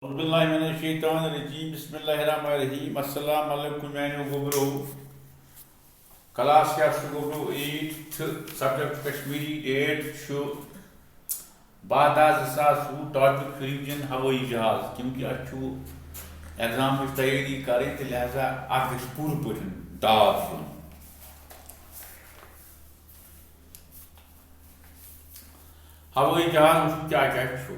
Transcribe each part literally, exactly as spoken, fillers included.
اعوذ باللہ من الشیطان الرجیم، بسم اللہ الرحمن الرحیم۔ السلام علیکم میانیو گوبرو۔ کلاس کیا چھُ گوبرو؟ ایٹتھ، سبجیکٹ کشمیری، ڈیٹ چھُ باہ دَہ زٕ ساس وُہ، ٹاپک چھُ ریویژن ہوائی جہاز، کیونکہ اَسہِ چھُ ایگزامٕچ تیٲری کَرٕنۍ تہٕ لہذا اَتھ گژھِ پوٗرٕ پٲٹھۍ داد دیُن۔ ہوائی جہاز وٕچھِو کیٛاہ کیٛاہ چھُ۔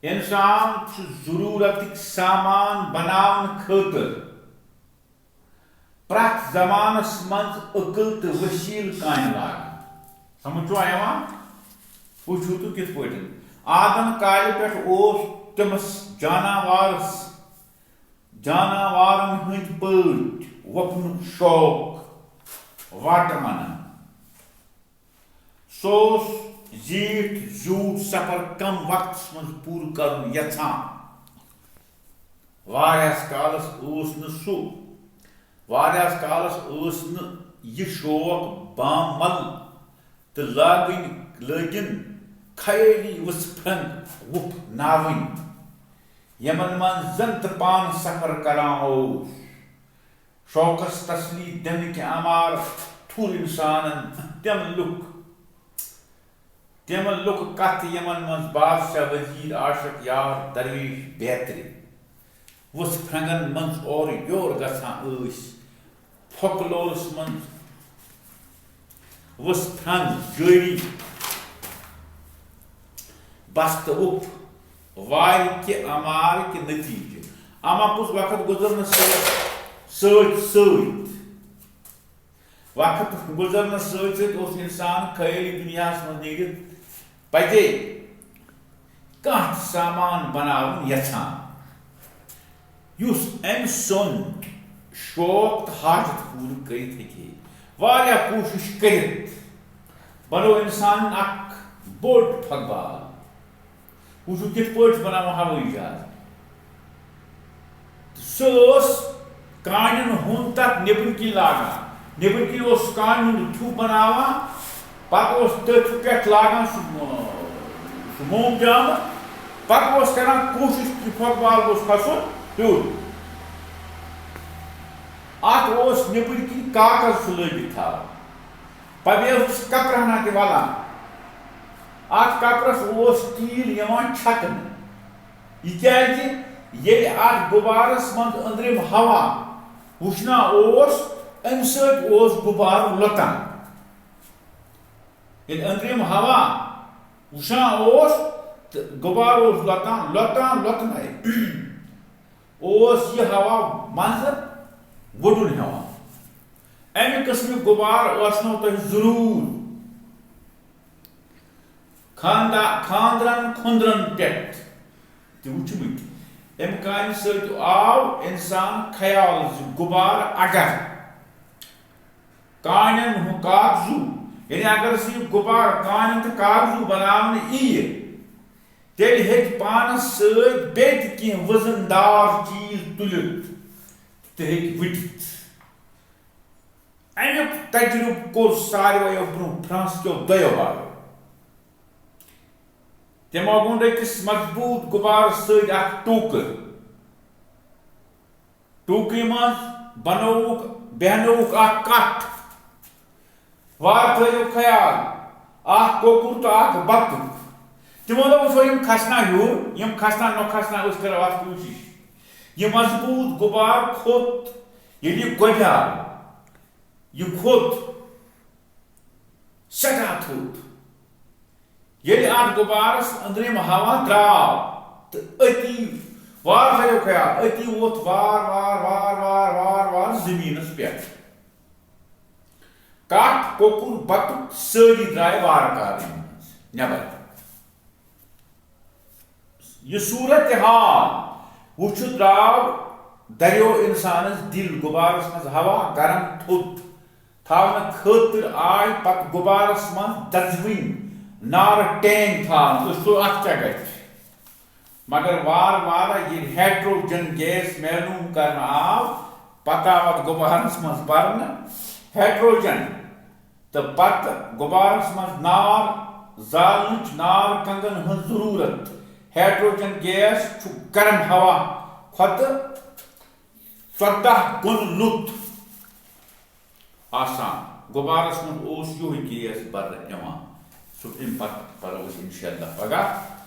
انسان چھُ ضروٗرتٕکۍ سامان بناونہٕ خٲطرٕ پرٛٮ۪تھ زمانس منٛز عقل تہٕ وسیلہٕ کامہِ لاگان۔ سمجھ چھُوا یِوان؟ وٕچھِو تُہۍ کِتھ پٲٹھۍ۔ آدم کالہِ پٮ۪ٹھ اوس تٔمِس جاناوارس، جاناوارن ہٕنٛدۍ پٲٹھۍ وۄپھنُک شوق، واٹہٕ منان۔ سُہ اوس زیٖٹھ زیوٗٹھ سفر کم وقتس منٛز پوٗرٕ کرُن یژھان۔ واریاہس کالس اوس نہٕ سُہ، واریاہس کالس اوس نہٕ یہِ شوق بامل تہٕ لاگٕنۍ، لٲگِن خیٲلی وٕژھ پھرنٛگ وُپھ ناوٕنۍ، یِمن منٛز زن تہٕ پانہٕ سفر کران اوس۔ شوقس تسلی دِنہٕ کہِ امار تھُر انسانن تِم لُکھ، تِم لُکھ کتھ یِمن منٛز بادشاہ، وزیر، عاشق، یار، درویش بیترِ وٕژھ پھرنٛگن منٛز اورٕ یور گژھان ٲسۍ۔ فوکلورس منٛز وٕژھ پھرنٛگ جٲری بستہٕ وُپھ وارِ کہِ امار کہِ نتیجہٕ۔ اما کُس وقت گُزرنس سۭتۍ سۭتۍ سۭتۍ، وقت گُزرنس سۭتۍ سۭتۍ اوس انسان خیٲلی دُنیاہس منٛز نیٖرِتھ پتے کانٛہہ تہِ سامان بناوُن یژھان، یُس أمۍ سُنٛد شوق تہٕ حاجت پوٗرٕ کٔرِتھ ہیٚکہِ ہے۔ واریاہ کوٗشِش کٔرِتھ بنوو انسانن اکھ بوٚڑ پھۄکہٕ بال۔ وٕچھِو کِتھ پٲٹھۍ چھُ بناوان ہوٲیی جہاز۔ تہٕ سُہ اوس کانٮ۪ن ہُنٛد تَتھ نیٚبٕرۍ کِنۍ لاگان۔ نیٚبٕرۍ کِنۍ اوس سُہ کانہِ ہُنٛد تھُک بناوان، پتہٕ اوس تٔتھۍ پٮ۪ٹھ لاگان سُہ، سُہ موم جامہٕ۔ پتہٕ اوس کران کوٗشِش کہِ فۄکہٕ بال گوٚژھ کھسُن ہیوٚر۔ اَتھ اوس نیٚبٕرۍ کِنۍ کاغذ سُہ لٲگِتھ تھاوان۔ پتہٕ بیٚیہِ اوس کپرٕ ہنا تہِ ولان۔ اَتھ کپرس اوس تیٖل یِوان چھکنہٕ۔ یہِ کیازِ؟ ییٚلہِ اَتھ غُبارس منٛز أنٛدرِم ہوا وُشنا اوس، اَمہِ سۭتۍ اوس غُبارٕ لۄتان۔ ییٚلہِ أنٛدرِم ہوا وُشان اوس تہٕ غُبارٕ اوس لۄتان، لۄتان، لۄتنَے اوس یہِ ہوا منٛزٕ وُڈُن ہٮ۪وان۔ اَمہِ قٕسمٕکۍ غُبارٕ ٲسنو تۄہہِ ضروٗر خاندا-، خانٛدرن خُنٛدرن پٮ۪ٹھ تہِ وٕچھمٕتۍ۔ اَمہِ کامہِ سۭتۍ آو اِنسان خیال زِ غُبارٕ اگر کانٮ۪ن ہُنٛد کاغذو، یعنی اگر سُہ یہِ غُبارٕ کانٮ۪ن تہٕ کاغذو بناونہٕ یِیہِ، تیٚلہِ ہیٚکہِ پانس سۭتۍ بیٚیہِ تہِ کینٛہہ وزن دار چیٖز تُلِتھ تہٕ ہیٚکہِ ؤٹِتھ۔ اَمیُک تجرُبہٕ کوٚر ساروِیو برٛونٛہہ فرانس کیو دۄیو بالو۔ تِمو گوٚنٛڈ أکِس مضبوٗط غُبارٕ سۭتۍ اکھ ٹوٗکہٕ۔ ٹوٗکرِ منٛز بنووُکھ، بیہنووُکھ اکھ کٹھ۔ وارٕ تھٲیِو خیال، اکھ کۄکُر تہٕ اکھ بطُخ۔ تِمو دوٚپ، "وٕچھو، یِم کھسنا ہیوٚر، یِم کھسنا نہ کھسنا، أسۍ کرو اتھ کوٗشِش۔" یہِ مضبوٗط غُبار کھوٚت، ییٚلہِ یہِ گۄبیو، یہِ کھوٚت سٮ۪ٹھاہ تھوٚد۔ ییٚلہِ اَتھ غُبارَس أنٛدرِم ہوا درٛاو تہٕ أتی، وار تھٲیِو خیال، أتی ووٚتھ وار وار وار وار وار وار زٔمیٖنَس پٮ۪ٹھ۔ کَٹھ، کۄکُر، بطُخ سٲری درٛاے وارٕ کارٕ اَمہِ منٛز نٮ۪بر۔ یہِ صوٗرت حال وٕچھِتھ درٛاو دریو اِنسانَس دِل، غُبارَس منٛز ہوا گرم تھوٚد تھاونہٕ خٲطرٕ آے پتہٕ غُبارس منٛز دزوٕنۍ نارٕ ٹینگ تھاونہٕ۔ أسۍ چھِ اَتھ کیٛاہ گژھِ؟ مگر وارٕ وارٕ ییٚلہِ ہائیڈروجن گیس معلوم کرنہٕ آو، پتہٕ آو اَتھ غُبارس منٛز برنہٕ ہائیڈروجن تہٕ پتہٕ غُبارس منٛز نار زالنٕچ نار کنگن ہٕنٛز ضروٗرت۔ ہائیڈروجن گیس چھُ گرم ہوا کھۄتہٕ ژۄداہ گُن لوٚت آسان۔ غُبارس منٛز اوس یِہوٚے گیس برنہٕ یِوان۔ سُہ، اَمہِ پتہٕ پرو أسۍ انشاءاللہ پگاہ۔